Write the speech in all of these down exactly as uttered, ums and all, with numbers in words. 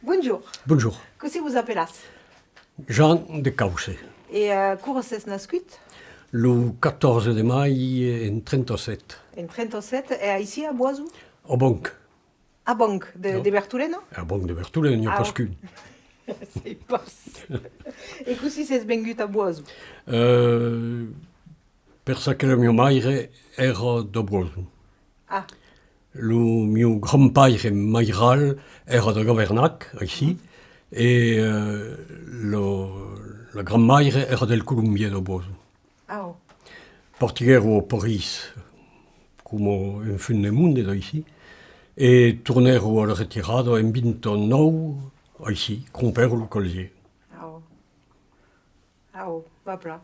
Bonjour. Bonjour. Cossí vos apelatz? Jean de Causse. E, eh, quora sètz nascut? Lo catorze de mai en trenta-sèt. En trenta-sèt, e aicí a Boason? A Banc. A Banc de, de Bertolena? A Banc de Bertolena, n'i a pas qu'un. Sai pas. E cossí sètz vengut a Boason? Eh, per çò que la miá maire èra de Boason. Ah. Lo mieu grand-paire mairal èra de Gavernac, aicí, e, eh, lo, la grand-maire èra del Colombièr de Boason. Au. Partiguèron a París coma un fum de monde d'aicí, e tornèron a la retirada en vint-e-nòu aicí, crompèron lo Calzièr. Au. Au, va plan.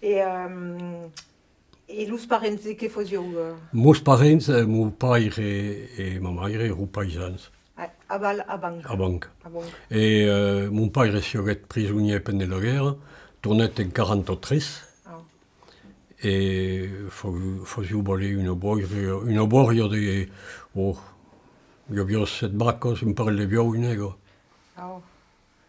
E, ehm, e los parents de qué fasián, eh? Mos parents, eh, mon paire e, e ma maire èran païsans. A, a Val, a Banc. A Banc. A Banc. E, eh, mon paire siaguèt prisonièr pendent la guèrra, tornèt en quaranta-tres. Ah. E fa-, fasián valer una bòria, una bòria de, oh, i aviá sèt vacas, un parelh de buòus, un èga. Ah.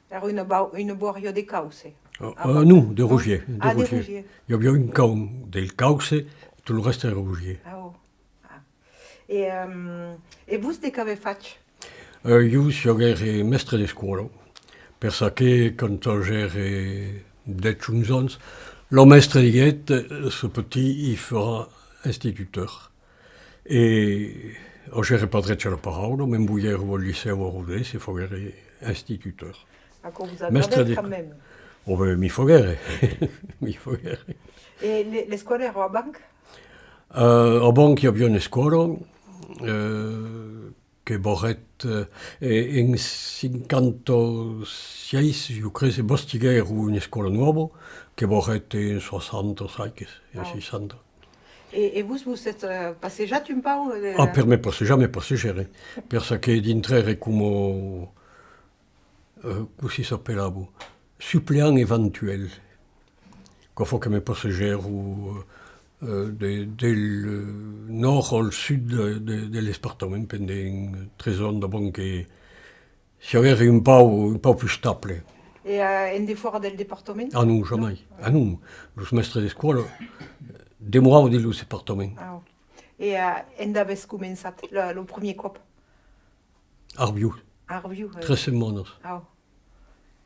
Èra una bau-, una bòria de Causse? Ah, ah, non, de Rogièr, de Rogièr. I aviá un camp del Causse, tot lo rèste èra Rogièr. Ah, oh. Ah. E, ehm, e vos, de qu'avètz fach? Eh, ieu siaguère mèstre d'escòla, per çò que, quand agère dètz, onze ans, lo mèstre diguèt: "Ce petit, il fera instituteur." E agère pas drech a la paraula, m'envoièron al licèu a Rodés e faguère instituteur. Aquò vos agradèt quand même? Ò ben, m'i faguère, m'i faguère. E le-, l'escòla èra a Banc? Eh, a Banc i aviá una escòla, eh, que barrèt, eh, en cinquanta-sièis, ieu crese, bastiguèron una escòla nòva, que barrèt en soixante, sai que, en seissanta. E, e vos, vos sètz, eh, passejat un pauc, eh? Ah, per me passejar, me passegère. Per çò que dintrère coma, eh, cossí s'apelava? Supleant eventuel. Aquò fa que me passegèron, eh, de, del, eh, nòrd al sud de, de, de l'espartament pendent tres ans, davant que siaguère un pauc, un pauc pus estable. E, eh, en defòra del departament? Ah non, jamai. Non? Ah non, los mèstres d'escòla demoravan dins lo departament. Ah, ò. E, eh, ende avètz començat lo, lo primièr còp? Arbiu. Arbiu, eh. Tres setmanas. Ah, ò.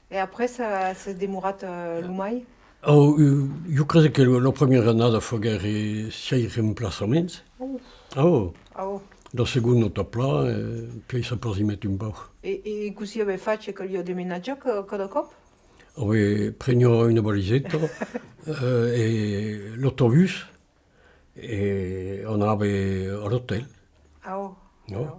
E après, eh, sètz demorat, eh, lo mai? Oh, eh, ieu crese que lo, la premièra annada faguère sièis remplaçaments. Uf. Ah, ò. Ah, ò. La segonda tanplan, eh, pièi s'apasimèt un pauc. E, e cossí avètz fach? Caliá demenatjar ca-, cada còp? Ah, oui, preniá una valiseta, eh, e l'autobús, e anave a l'otèl. Ah, ò. Ò. Ah, ò. Ah.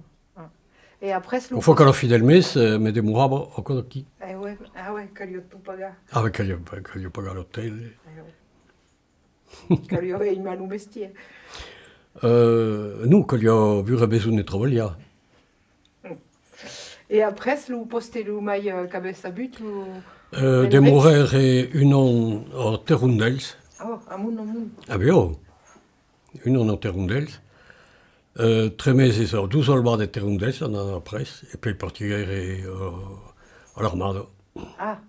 E après, lo... Aquò fa qu'a la fin del mes, eh, me demorava aquò d'aquí. Eh, ouais. Ah, ouais, caliá tot pagar. Ah, ben, caliá, caliá pagar l'otèl. Eh, ouais. Caliá aver aimat lo mestièr. Eh, non, caliá aver besonh de trabalhar. E après, lo pòste lo mai, eh, qu'avètz avut, lo... Eh, demorère un an a Terrondèls. Ah, amont, amont. Ah, ben, ò. Un an a Terrondèls. Eh, tres meses a Dosalbà de Terrondèls, l'annada après, e puèi partiguère, eh, a l'armada. Ah.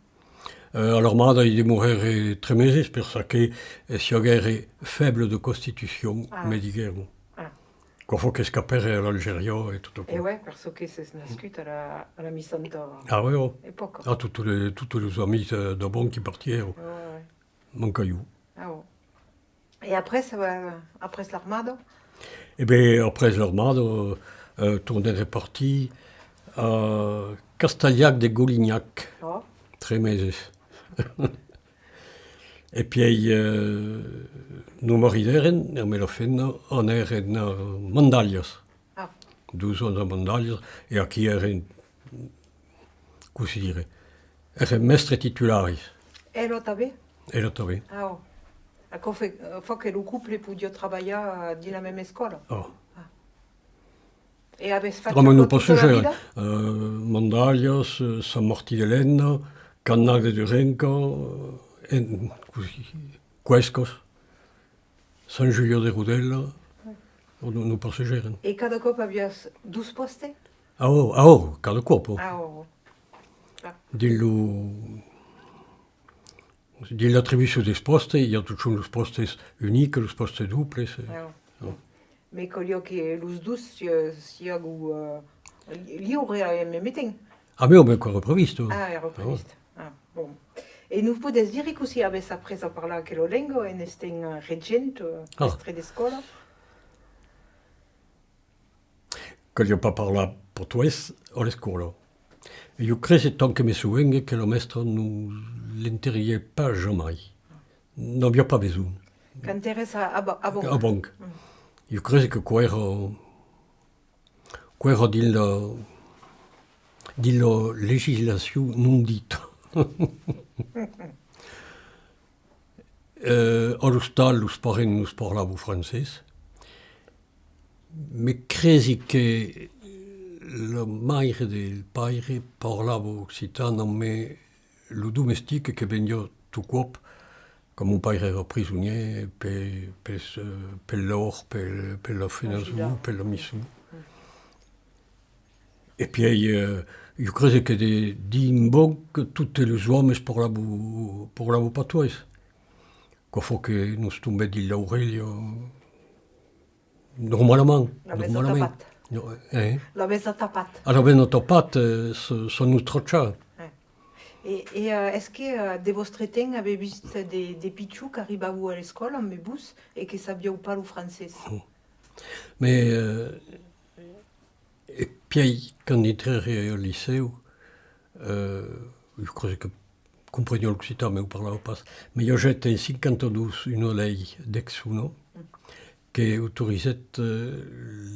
Eh, a l'armada i demorère tres meses, per çò que, eh, siaguère faible de constitucion, me diguèron. Ah. Aquò fa qu'escapère a l'Algèria e tot aquò. E ouais, per çò que sètz nascut a la, a la missanta epòca. Ah, ouais, ò. Ah, totes les, totes los amics, eh, d'abans qu'i partièron. Ouais, ouais. Manca ieu. Ah, ò. E après, eh, après l'armada? E ben, après l'armada, eh, tornère partir a Castalhac de Golinhac. Ò. Tres meses. E pièi, eh, nos maridèrem, amb la femna, anèrem a Mandalhas. Ah. Dos ans a Mandalhas, e aquí èrem, cossí dire, èrem mèstres titularis. Ela tanben? Ela tanben. Ah, ò. Aquò fa, fa que lo cople podiá trabalhar dins la mèma escòla? Ò. Ah. E avètz fach aquò tota la vida? Coma nos passegèra, eh, Mandalhas, eh, Sant Martin de Lenda, Canhac de Durenca, eh, en, cossí, Cuescas. Sant Julian de Rodèla, nos, nos passegèrem. E cada còp aviatz dos pòstes? Ah, ò, ah, ò, cada còp, ò. Ah, ò, ò. Ah. Dins lo, dins l'atribucion dels pòstes, i a totjorn los pòstes unics, los pòstes dobles, eh. Ah. Non. Mès caliá que los dos si-, siágon, eh, li-, liures al meme temps. Ah, mès, mès qu'èra previst, eh. Ah, èra previst. Ah, bon. E nos podètz dire cossí avètz aprés a parlar aquela lenga en estent, eh, regent, eh, mèstre d'escòla? Caliá pas parlar patoès a l'escòla. E ieu crese, tant que me sovengue, que la mèstra nos l'enteriá pas jamai. N'aviá pas besonh. Quand èretz a, a Ba-, a Banc? A Banc. Mm. Ieu crese que quò èra, quò èra dins la, dins la legislacion non dita. Eh, a l'ostal, los parents nos parlavan francés. Me cresi que la maire del paire parlava occitan, mès lo domestic que veniá tot còp, quand mon paire èra prisonièr, per, per, per l'òr, per, per la fenason, per la maison. E pièi, eh, ieu crese que de, dins Banc, totes los òmes parlavan, parlavan patoès. Quò fa que nos tombèt dins l'aurelha, normalament, normalament. L'avètz atapat? Non, eh? L'avètz atapat? Ah, l'avèm atapat, eh, se, se nos trachar. Eh. E, e, eh, es que, eh, de vòstre temps, avètz vist de, de pichons qu'arribavan a l'escòla ambe vos e que sabián pas lo francés? Mès, eh, E pièi, quand intrère al licèu, eh, ieu crese que compreniá l'occitan, mès o parlava pas. Mès i agèt en cinquanta dos una lei Dexuna que autorizèt, eh,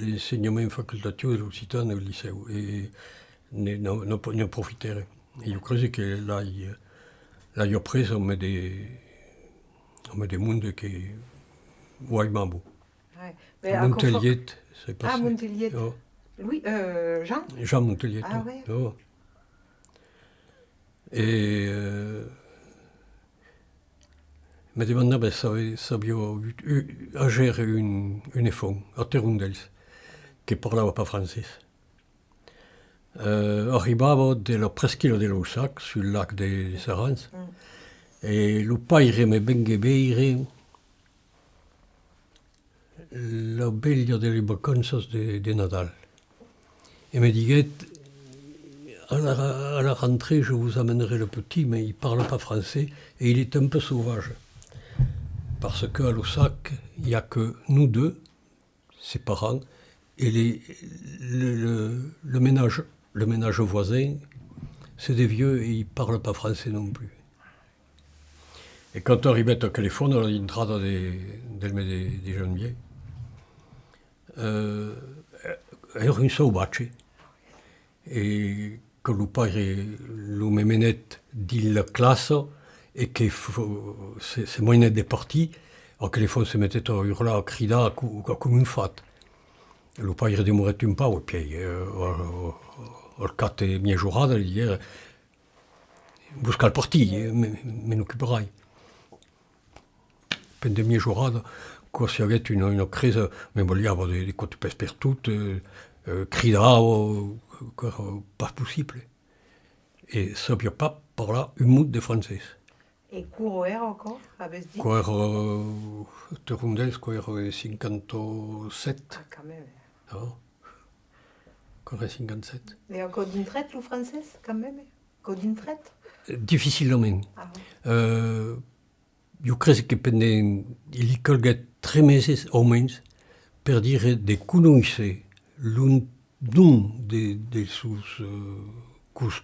l'ensenhament facultatiu de l'occitan al licèu, e ne, ne, ne, ne profitère. E ieu crese que l'ai, l'ai aprés ambe de, ambe de monde que o aimava. Ouais. Mès a Monteliet, sai pas. Ah, si Monteliet. Oh. Louis, euh, Jean? Jean Monteliet, ah, non? Ouais. Oh. E, euh, me demandava se, s'aviá agut, agère un, un efant a Terondèls que parlava pas francés. Eh, arribava de la presquila de Laussac, sul lac de, de Sarans, e lo paire me venguèt veire la velha de las vacanças de, de Nadal. E me diguèt: « À la, à la rentrée, je vous amènerai le petit, mais il parle pas français et il est un peu sauvage. » Parce que à Laussac, il y a que nous deux, ses parents, et les, le, le, le ménage, le ménage voisin, c'est des vieux et ils parlent pas français non plus. E quand arribèt aquel efant a la dintrada de, del mes de, de janvièr, eh, èra un sauvatge. E que lo paire lo me menèt dins la classa e que f-, se, se mainèt de partir, aquel efant se metèt a urlar, a cridar, a co-, a coma un fat. Lo paire demorèt un pauc, e pièi, eh, al, al cap de mièjorada, li diguèt: « Vos cal partir, eh, me, me n'ocuparai. » Pendent mièjorada, quò siaguèt una, una cresa, me balhava de, de còps de pès pertot, eh, eh, cridava, quò èra pas possible. E sabiá pas parlar un mot de francés. E quora èra aquò, avètz dit? Quò èra, eh, Terondèls, quò èra en cinquanta-sèt. Ah, quand même. Ah. Quò èra en cinquanta-sèt. E aquò dintrèt lo francés, quand même? Aquò dintrèt? Dificilament. Ah, ouais. Eh, Ieu crese que pendent, li calguèt tres meses, au mens, per dire de conoisser lo nom de, de sos, eh, cos-,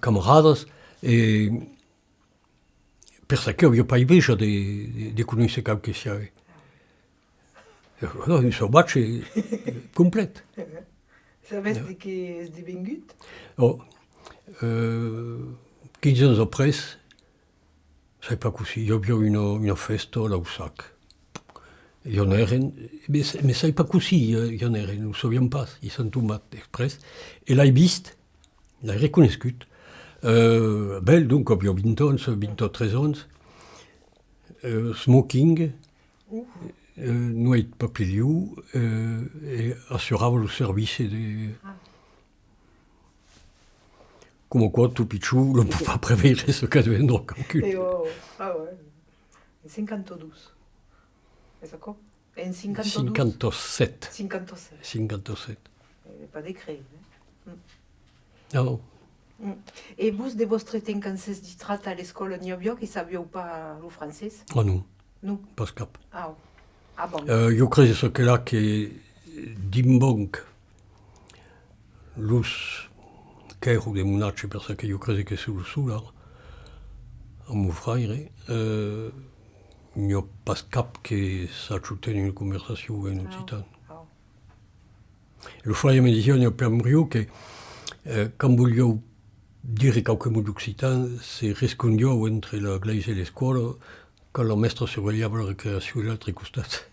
camaradas, e per çò que aviá pas enveja de, de, de conoisser quauque siague. Voilà, un sauvatge complet. Sabètz de qué es devengut? Oh, eh, quinze ans après, sai pas cossí, i aviá una, una fèsta a Laussac. I anèrem, mès, mès sai pas cossí, eh, i anèrem, o sabiam pas, i sèm tombats exprès, e l'ai vist, l'ai reconescut. Eh, bèl, donc, aviá vint ans, vint-e-tres ans, eh, smoking, eh, nuèit papilhon, eh, e assurava lo servici de, Coma aquò, tot pichon, l'òm pòt pas preveire çò qu'advendrà qualqu'un. E, oh, ah ouais. En cinquanta-dos. Es aquò? En cinquanta-dos? Cinquanta-sèt. Cinquanta-sèt. Cinquanta-sèt. Eh, pas de creire, eh? Mm. Ah bon? Mm. E vos, de vòstre temps, quand sètz dintrat a l'escòla, n'i aviá que sabián pas lo francés? Ah non. Non. Pas cap. Ah, oh. Ah bon? Euh, ieu crese çò que la que, dins banc, los qu'èran de mon atge, per çò que ieu crese que soi lo sol, ara, amb mon fraire, euh, n'i a pas cap que sache tenir una conversacion en occitan. Ah, oh. E lo fraire me disiá, n'i a per briu que, eh, quand volián dire qualque mot d'occitan, se rescondián entre la glèisa e l'escòla, quand la mèstra survelhava la recreacion de l'autre costat.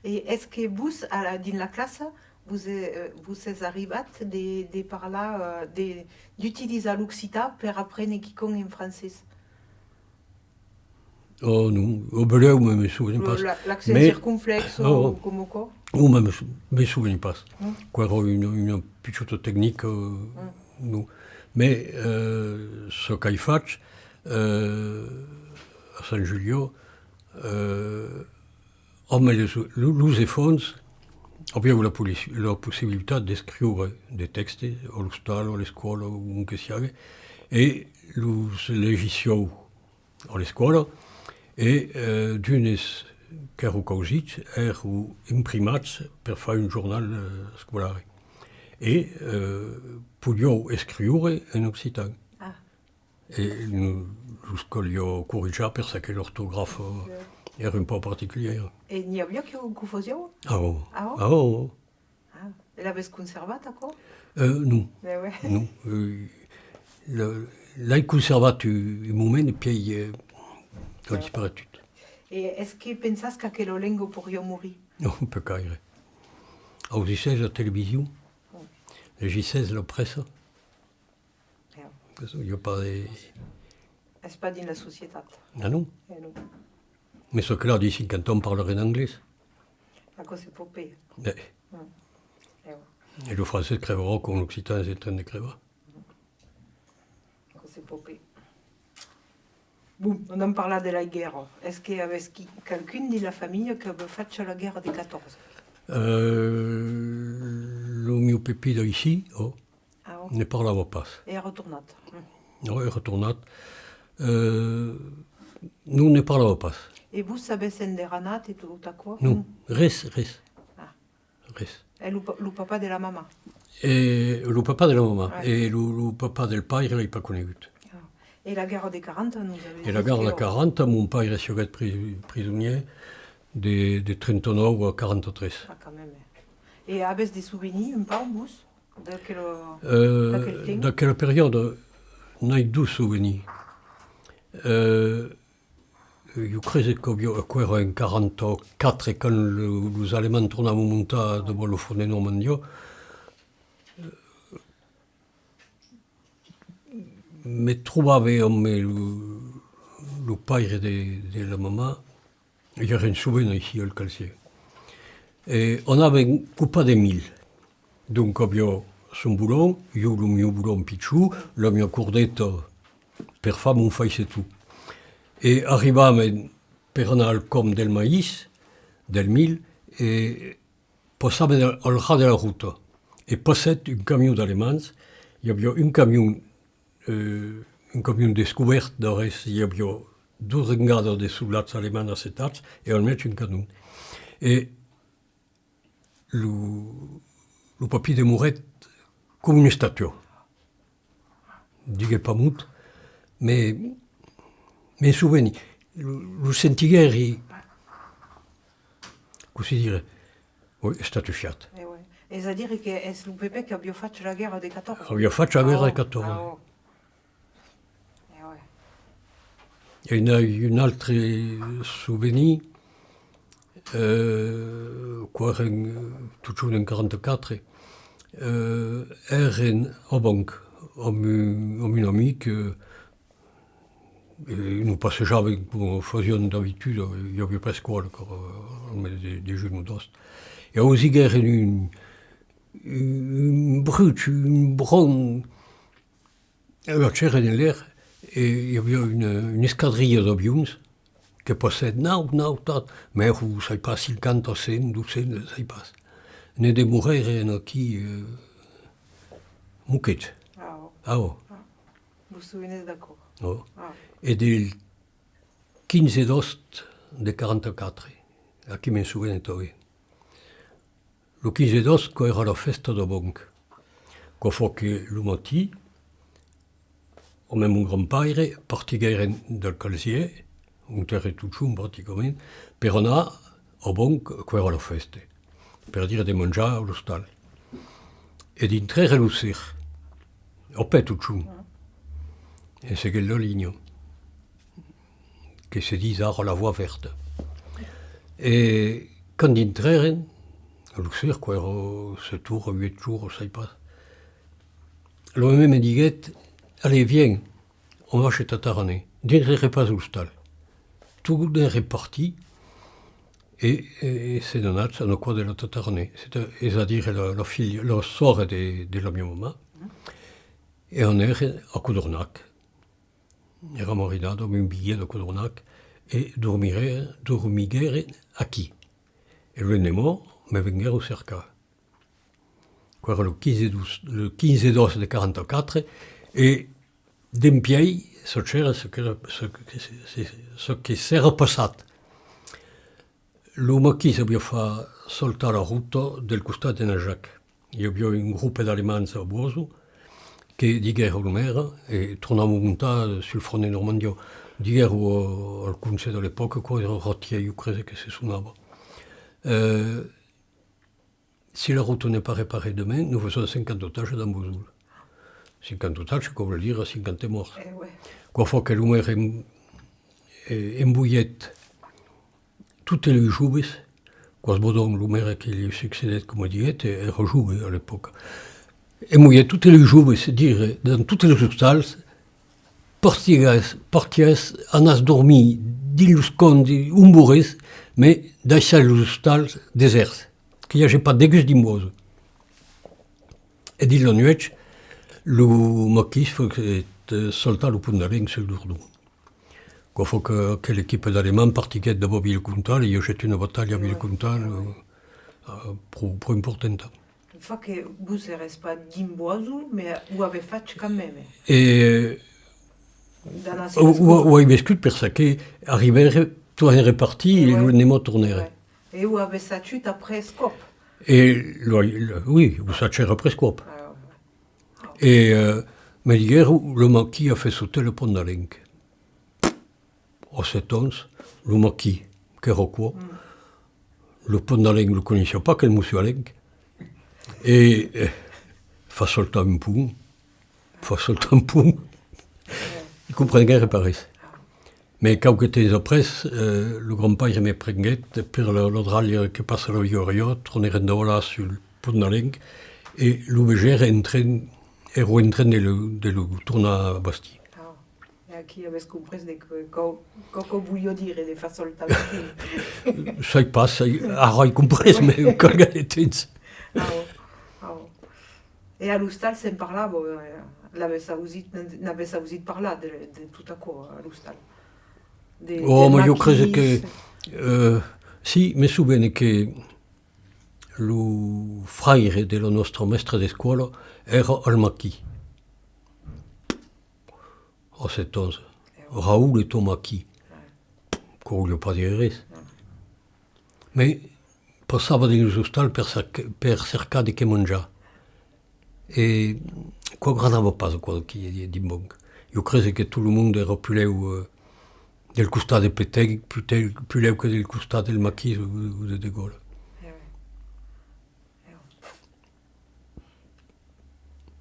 E es que vos, a la, dins la classa, vos, eh, vos es arribat de, de parlar, eh, de, d'utilizar l'occitan per aprene quicòm en francés? Oh non, o belèu, me, me soveni pas. L'accent circonflexe o coma aquò? Non, me, me, me soveni pas. Qu'èra una, una pichòta tecnica, euh, non. Mès, euh, çò qu'ai fach, euh, a Sant Julian, euh, amb los, lo, los enfants, avián la poli-, la possibilitat d'escriure de tèxtes a l'ostal, a l'escòla, ont que siague, e los legissián a l'escòla, e, eh, d'unes qu'èran causits, èran imprimats per far un jornal, eh, escolari. E, eh, podián escriure en occitan. Ah. E no-, los caliá corrijar per çò que l'ortografa èra un pauc particulièra. E n'i aviá que, qu'o fasián? Ah, oh. Ah, oh? Ah, oh, oh. Ah, e l'avètz conservat, aquò? Euh, non. Eh ouais. Non. Euh, le, l'ai conservat un, un moment e pièi, euh, a disparetut. E es que pensatz qu'aquela lenga poiriá morir? Non, pas gaire. Ausissètz la television? Legissètz la pressa? I a pas de... Es pas dins la societat. Ah non? Eh non. Mès çò que la dins cinquanta ans parlarem anglés. Aquò se pòt pas. Eh. Mm. Eh ouais. E lo francés crevarà com l'occitan es en tren de crevar. Aquò se pòt pas. Bon, anam parlar de la guèrra. Es que avètz qui-, qualqu'un dins la familha qu'avètz fach la guèrra de catorze? Euh, lo mieu pepin d'aicí, oh. Ah, oh. Ne parlava pas. E es retornat. Mm. Non, es retornat. Euh, non, ne parlava pas. E vos sabètz ende èra anat e tot aquò? Non, res, res. Ah. Res. E lo pa-, lo papà de la mamà? E lo papà de la mamà. Ouais. E lo, lo papà del paire l'ai pas conegut. Ah. E la guèrra de quaranta, nos avètz dit que... E la guèrra de quaranta, mon paire siaguèt pri-, prisonièr de, de trenta-nòu a quaranta-tres. Ah, quand même. E avètz de sovenirs un pauc, vos? D'aquel, euh, d'aquel temps? D'aquela periòda, n'ai dos sovenirs. Euh, ieu crese qu'aviá, aquò èra en quaranta-quatre, quand lo, los Alemands tornavan montar davant lo front de Normandia. Me trobave amb lo, lo paire de, de la mamà. I èrem sovent aicí al Calsièr. E anàvem copar de milh. Donc aviá son bolon, ieu lo mieu bolon pichon, la miá cordeta per far mon faiseton. E arribàvem per anar al còm del maís, del milh, e passàvem al, al ras de la rota. E passèt un camion d'Alemands, i aviá un camion, eh, un camion descobèrt, d'aures, i aviá dos rengadas de soldats alemands assetats e al mièg un canon. E lo, lo papin demorèt coma una estatua. Diguèt pas mot, mès me'n soveni. Lo, lo sentiguèri, cossí dire, oui, estatufiat. E ouais. Es a dire que es lo pepin qu'aviá fach la guèrra de catorze. Aviá fach la guèrra de catorze. Ah, oh. E ouais. E n'ai un autre sovenir, eh, quand èrem, eh, totjorn en quaranta-quatre, eh, èrem a banc amb un, amb un amic, eh, e nos passejàvem coma fasiam d'abituda, i aviá pas escòla, qu'èra, eh, de, de junh o d'agost. E ausiguèrem un, Un bruch, un bron. Lo chèrre en l'aire e i aviá una, una escadrilha d'avions que passèt naut, naut, naut, mès, sai pas, cinquanta, cent, dos cents, sai pas. Ne demorèren aquí, eh, moquets. Ah, oh. Ah, oh. Ah. Vos sovenètz d'aquò? Oh. Ah. E del quinze d'agost de quaranta-quatre, aquí me'n sovene tanben. Lo quinze d'agost, quò èra la fèsta d'Abonc. Quò fa que lo matin, amb mon grand-paire, partiguèrem del Calzièr, ont ère totjorn practicament, per anar a Abonc, quò èra la fèsta, per dire de manjar a l'ostal. E dintrèrem lo ser, a pè totjorn, en seguent la linha que se ditz ara la voie verte. E quand dintrèrem, lo ser, quò èra sèt oras, uèch oras, sai pas. L'òme me diguèt: « Allez, viens, on va chez Tataranais. » Dintrèri pas a l'ostal. Tornèri partir e, e, e sèm anats a la còr de la Tataranais, es a dire la, la filha, la sòrre de, de la miá mamà. E anèrem a Codornac. Èra maridada amb un vièlh de Codornac e dormiguèrem, dormiguèrem aquí. E lo lendeman me venguèron cercar. Quò èra lo quinze d'agost, lo quinze d'agost de quaranta-quatre, e dempièi, çò qu'èra, çò que, çò que, çò que s'èra passat. Lo maquís aviá fach saltar la rota del costat de Najac. I aviá un grope d'Alemands a Boaso que diguèron lo mèra, e tornam montar sul front de Normandia, diguèron al, al Conselh de l'epòca, quò èra Ratièr, ieu crese que se sonava. Eh, si la rota n'est pas réparée demain, nous faisons cinquante otages dans vos houles. Cinquanta otages, quò vòl dire cinquanta mòrts. Eh ouais. Quò fa que lo mèra em-, eh, embolhèt totes los joves, quò's Bodon, lo mèra que li succedèt, coma diguèt, èra jove a l'epòca. Embolhèt totes los joves, dire, dins totes los ostals: « Partiatz, partiatz, anatz dormir dins los camps, de, ont voletz, mès daissatz los ostals desèrts, que i age pas degun dins vos. » E dins la nuèch, lo maquís faguèt, eh, saltar lo Pont d'Alens sul Dordon. Quò fa que, que l'equipa d'Alemands partiguèt dab Vilacontal, e i agèt una batalha a Vilacontal, eh, eh, pro, pro importanta. Fa que vos èretz pas dins Boaso, mès o avètz fach quand même. E, o, o, o ai vescut per çò que arribère, tornère partir e lo lendeman tornère. E o avètz sachut après còp? E lo, lo, oui, o sachère après còp. Ah, ouais. E, eh, me diguèron, lo maquís a fait sauter le Pont d'Alens. A sèt ans, lo maquís, qu'èra quò? Lo Pont d'Alens lo coneissiá pas, aquel mossur Alens. E, eh, far sautar un pont, far sautar un pont. I comprenguère pas res. Mès quauque temps après, eh, lo grand-paire me prenguèt per la, la dralha que passa la Viòria, tornèrem davalar sul Pont d'Alens, e lo vegère en tren, èra en tren de lo, de lo tornar bastir. Ah, e aquí avètz comprés de que, quò, quò, quò voliá dire de far sautar lo pont. Sai pas, sai, ara ai comprés, mès calga de temps. Ah, oh, ah, oh. E a l'ostal se'n parlava, eh, l'avètz ausit, n'avètz ausit parlar de, de tot aquò a l'ostal? De, oh, del mès ieu crese que, maquís. Eh, si, me sovene que lo fraire de la nòstra mèstra d'escòla èra al maquís. A sèt ans, Raoul est au maquis. Quò voliá pas dire res. Mès passava dins los ostals per cer-, per cercar de qué manjar. E quò agradava pas aquò d'aquí, dins Abonc. Ieu crese que tot lo monde èra puslèu, eh, del costat de Pétain, puslèu, puslèu que del costat del maquís o, o de De Gaulle.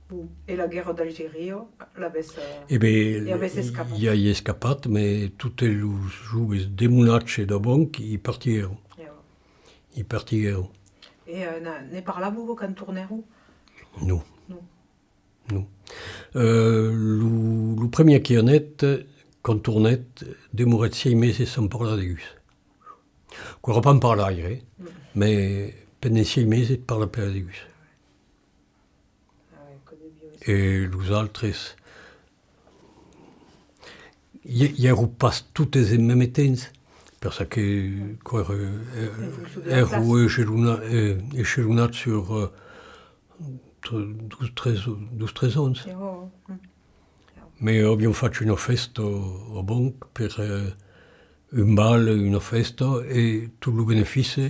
Bon, e la guèrra d'Algeria, l'avètz, eh, e ben, i avètz escapat? I ai escapat, mès totes los joves de mon atge d'Abonc i partiguèron. I partiguèron. E, eh, na-, ne parlavan quand tornèron? Non. Non. Non. Eh, lo, lo primièr que anèt, quand tornèt, demorèt sièis meses sans parlar degun. Quò èra pas un parlaire, eh? Mès pendent sièis meses parla pas degun. E los altres, i, i èron pas totes en mème temps, per çò que, que èra, èra echelona-, eh, echelonat sur, eh, tr-, dos, tres, dos, tres ans. Mès aviam fach una fèsta abans per, eh, un bal, una fèsta, e tot lo benefici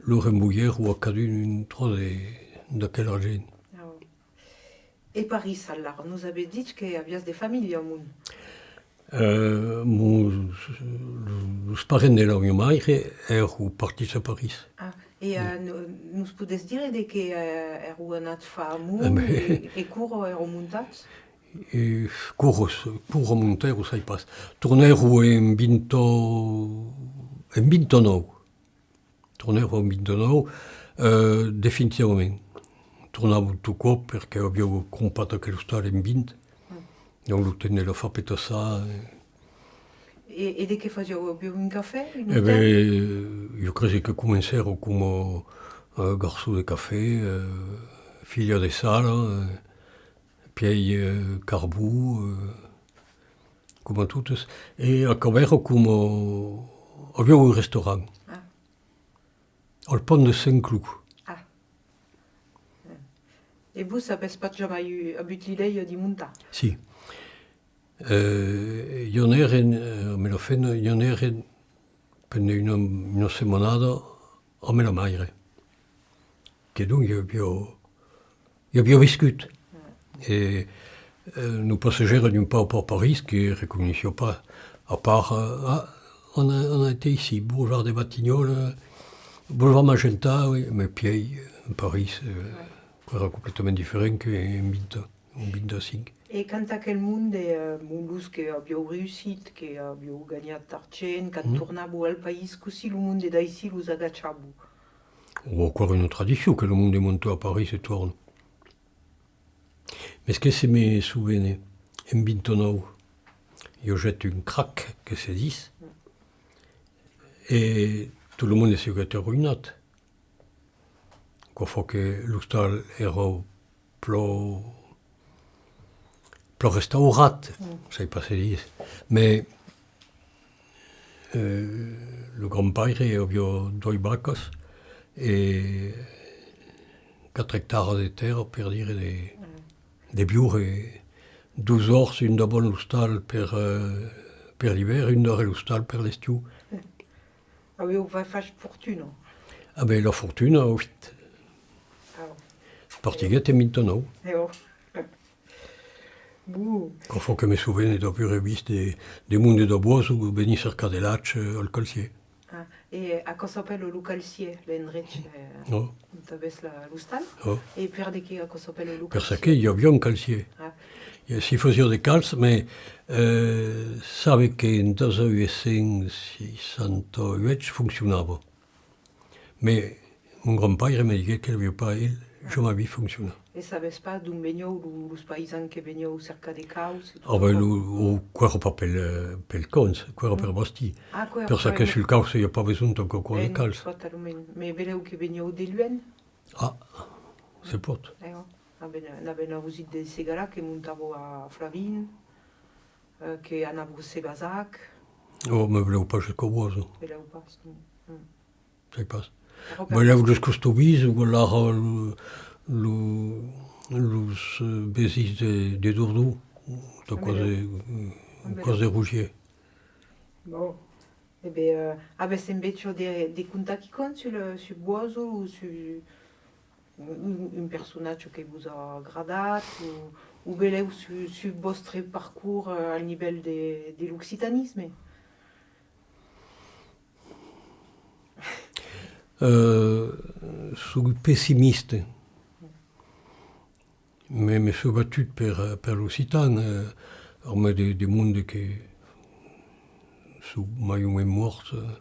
lo rembolhèron a cadun un tròç de, d'aquel argent. E París, alara, nos avètz dich que aviatz de familha amont? Eh, mos, los parents de la mia maire èran partits a París. Ah, e, eh, no-, nos podètz dire de qué, eh, èran anats far amont e, e quora èran montats? E quora, quora montèron, sai pas. Tornèron en vint, en vint-e-nòu. Tornèron en vint-e-nòu, eh, definitivament. Tornavan tot còp perque avián crompat aquel ostal en vint, donc lo temps de la far petassar, eh. E, e de qué fasián? Avián un cafè, un ostal? E ben, jo cresi que comencèron coma, eh, garçon de cafè, eh, filha de sala, eh, pièi, eh, carbon, eh, coma totes. E acabèron coma, avián un restaurant. Ah. Al pont de Sent-Clòu. Ah. E vos avètz pas jamai u-, avut l'idèia d'i montar? Si. Eh, i anèrem, eh, amb la femna, i anèrem pendent una, una setmanada amb la maire. Que donc i aviá, i aviá viscut. E, eh, nos passejèrem un pauc per París, que reconeissiá pas, a part, eh, ah, on a, on a été ici, boulevard des Batignolles, eh, boulevard Magenta, oui, mais pièi, eh, París, eh, qu'èra completament diferent que en vint, en vint-e-cinc. E quand aquel monde, eh, los que avián reüssit, que avián ganhat d'argent, quand tornavan al país, cossí lo monde d'aicí los agachava? O aquò èra una tradicion que lo monde monta a París e torna. Mès que se me sovene, en vint-e-nòu, i agèt un crac, que se ditz, e tot lo monde siguèt arroïnat. Aquò fa que l'ostal èra plan, plan restaurat, sai pas se ditz, mès, eh, lo grand-paire aviá doas vacas e quatre ectaras de tèrra, per dire, de, de viure dos jorns, un davant l'ostal per, eh, per l'ivèrn, un darrèr l'ostal per l'estiu. Avián fa-, fach fortuna. Ah ben, la fortuna, oit. Partiguèt en vint-e-nòu. Bon. Aquò fa que me sovene d'aver vist de, de monde de Boason venir cercar de lach, eh, al Calcièr. Ah, e aquò s'apèla lo Calcièr, l'endrech, eh, ont avètz la, l'ostal? E per de qué aquò s'apèla lo Calcièr? Per çò que i aviá un calcièr. Ah. E s'i fasiá de calç, mès, eh, sabe que en dètz-e-uèch cents seissanta-uèch foncionava. Mès mon grand-paire me diguèt que l'aviá pas, el, jamai vist foncionar. E sabètz pas d'ont venián lo, los païsans que venián cercar de cauç e tot aquò? Ah ben, lo, o, aquò èra pas pel, pel cauç, aquò èra per bastir. Ah, aquò èra per çò que sul cauç i a pas besonh tant qu'aquò de calç. Totalament. Mès belèu que venián de luènh? Ah, se pòt. Eh, oh. Ah ben, n'avèm ausit de Segalar que montava a Flavin, eh, que anava a Sebazac. Oh, mès belèu pas jusqu'au Boason. Belèu pas, non. Mm. Sai pas. Belèu los Costobis, o alara lo, lo, los, eh, vesins de, de Dordon, de còs de, còs de Rogier. Bon. E ben, eh, avètz enveja de, de contar quicòm sul, sul Boason o sul, un, un personatge que vos a agradat o, o belèu sul, sul vòstre parcors, eh, al nivèl de, de l'occitanisme? Euh, soi pessimiste. Mès me soi batut per, per l'occitan, eh, amb de, de monde que son mai o mens mòrts, eh,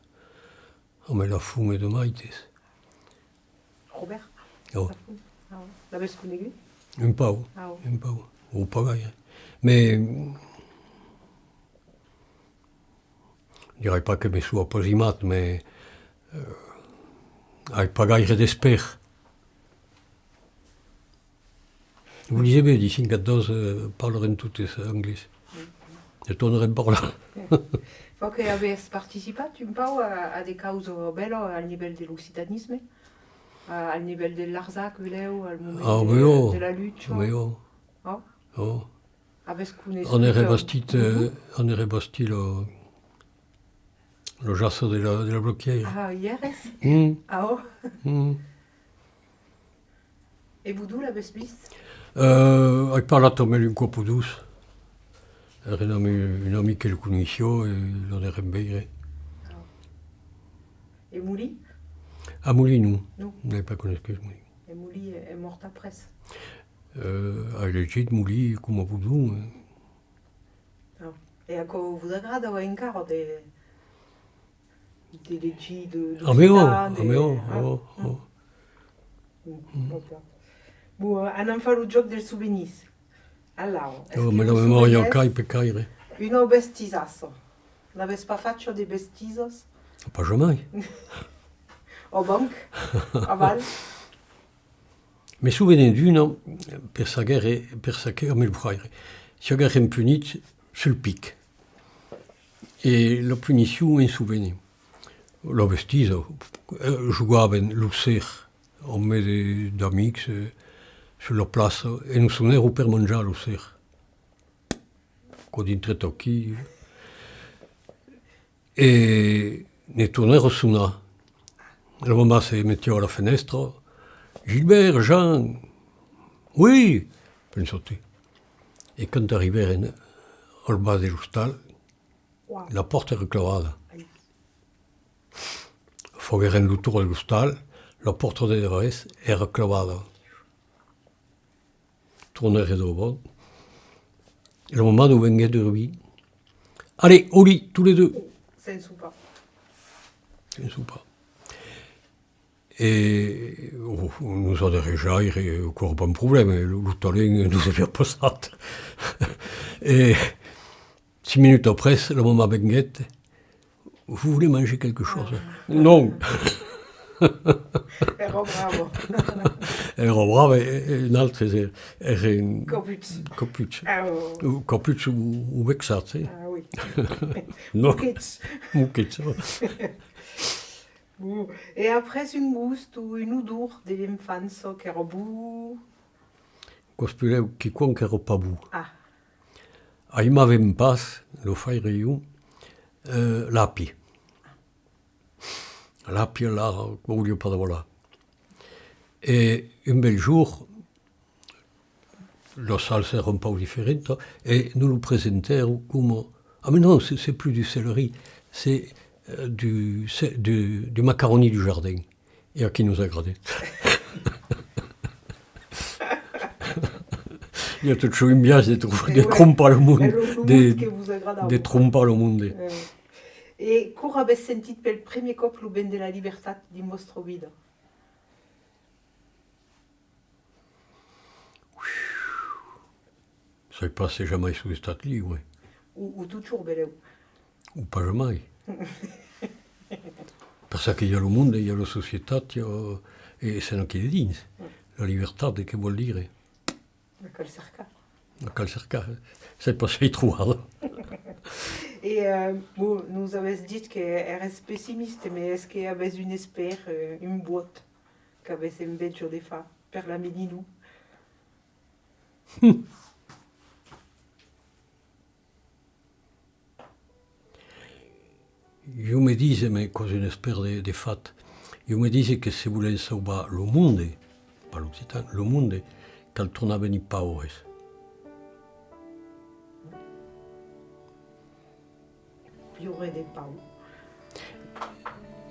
amb la fum e de maites. Robèrt? Ò. Lafont? Ah, ò. L'avètz conegut? Un pauc, un pauc, o pas gaire. Mès, dirai pas que me soi apasimat, mès, eh, ai pas gaire d'espèr. Vos dise ben, dins cinquanta-dos, eh, parlarem totes anglés. Ne tornarem parlar. Fa que avètz participat un pauc a, a de causas bèlas al nivèl de l'occitanisme, a, al nivèl de Larzac, benlèu, al moment de, de la lucha. Ah, ben ò, ben ò. Ò? Ò. Avètz conegut... An rebastit, eh, an rebastit lo, lo jaça de la, de la Bloquièira. Ah, i èretz? Mm. Ah, ò. Mm. E Bodon, l'avètz vist? Eh, ai parlat amb el un còp o dos. Èra un ami, un ami que lo coneissiá e l'anèrem veire. Ah. E Molin? A Molin, non. Non. N'ai pas conescut Molin. E Molin es, es mòrt après? Eh, ai legit Molin coma Bodon, eh. Ah. E aquò vos agrada encara de, de legir, de, d'occitan, de... A mi, ò, a mi, ò, ò, ò. Bon, anam far lo jòc dels sovenirs. Alara, es que vos sovenètz una bestisassa? N'avètz pas fach de bestisas? Pas jamai. Au banc, aval? Me sovene d'una, per sa guèrra, per sa que, amb el fraire, siaguèrem punits sul pic. E la punicion, me'n sovene. La bestisa, eh, jogàvem lo ser, amb de, d'amics, eh, sus la plaça, e nos sonèron per manjar lo ser. Aquò dintrèt aquí. E ne tornèron sonar. La mamà se metiá a la fenèstra. Gilbert, Jean! Oui! Pensatz. E quand arribèrem al bas de l'ostal, la pòrta èra clavada. Faguèrem lo torn de l'ostal, la pòrta de darrèrs èra clavada. Tornèrem davant. E la mamà nos venguèt durbir. Allez, au lit, tous les deux. Sens sopar. Sens sopar. E, ò, nos aderejaire, aquò èra pas un problèma, lo, lo talent nos aviá passat. E cinc minutas après, la mamà venguèt. Vous voulez manger quelque chose? Non. Èra brava. Èra brava, e, e nautres, e, èrem... Caputs. Caputs. Ah, ò. O caputs o, o vexats, eh? Ah, oui. Non. Moquits. Moquits, ò. Bon. E après, un gost o una odor de l'enfança qu'èra bon? Aquò's puslèu quicòm qu'èra pas bon. Ah. Aimàvem pas, lo fraire e jo, eh, l'apia. L'apia, la, voliá pas davalar. E un bèl jorn, la salsa èra un pauc diferenta, e nos lo presentèron coma: « Ah, mais non, c'est, c'est plus du céleri, c'est, euh, du, c'est du, du macaroni du jardin. » E aquí nos agradèt. I a totjorn un biais de tro-, de trompar lo monde, de, de trompar lo monde. E quora avètz sentit pel primièr còp lo vent de la libertat dins vòstra vida? Sai pas se jamai soi estat liure. O, o totjorn, benlèu. O pas jamai. Per çò que i a lo monde, i a la societat, i a, e sèm aquí dedins. La libertat, de qué vòl dire? La cal cercar. La cal cercar. Sai pas se l'ai trobada. E, eh, bon, nos avètz dit que èretz pessimiste, mas es que avètz un espèr, eh, un vòt qu'avètz enveja de far per l'avenidor? Jo me dise, mas quò's un espèr de, de fat, jo me dise que se volèm sauvar lo monde, pas l'occitan, lo monde, cal tornar venir paures. Viure de paur.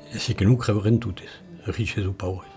E si que non creurem totes, riches o paures.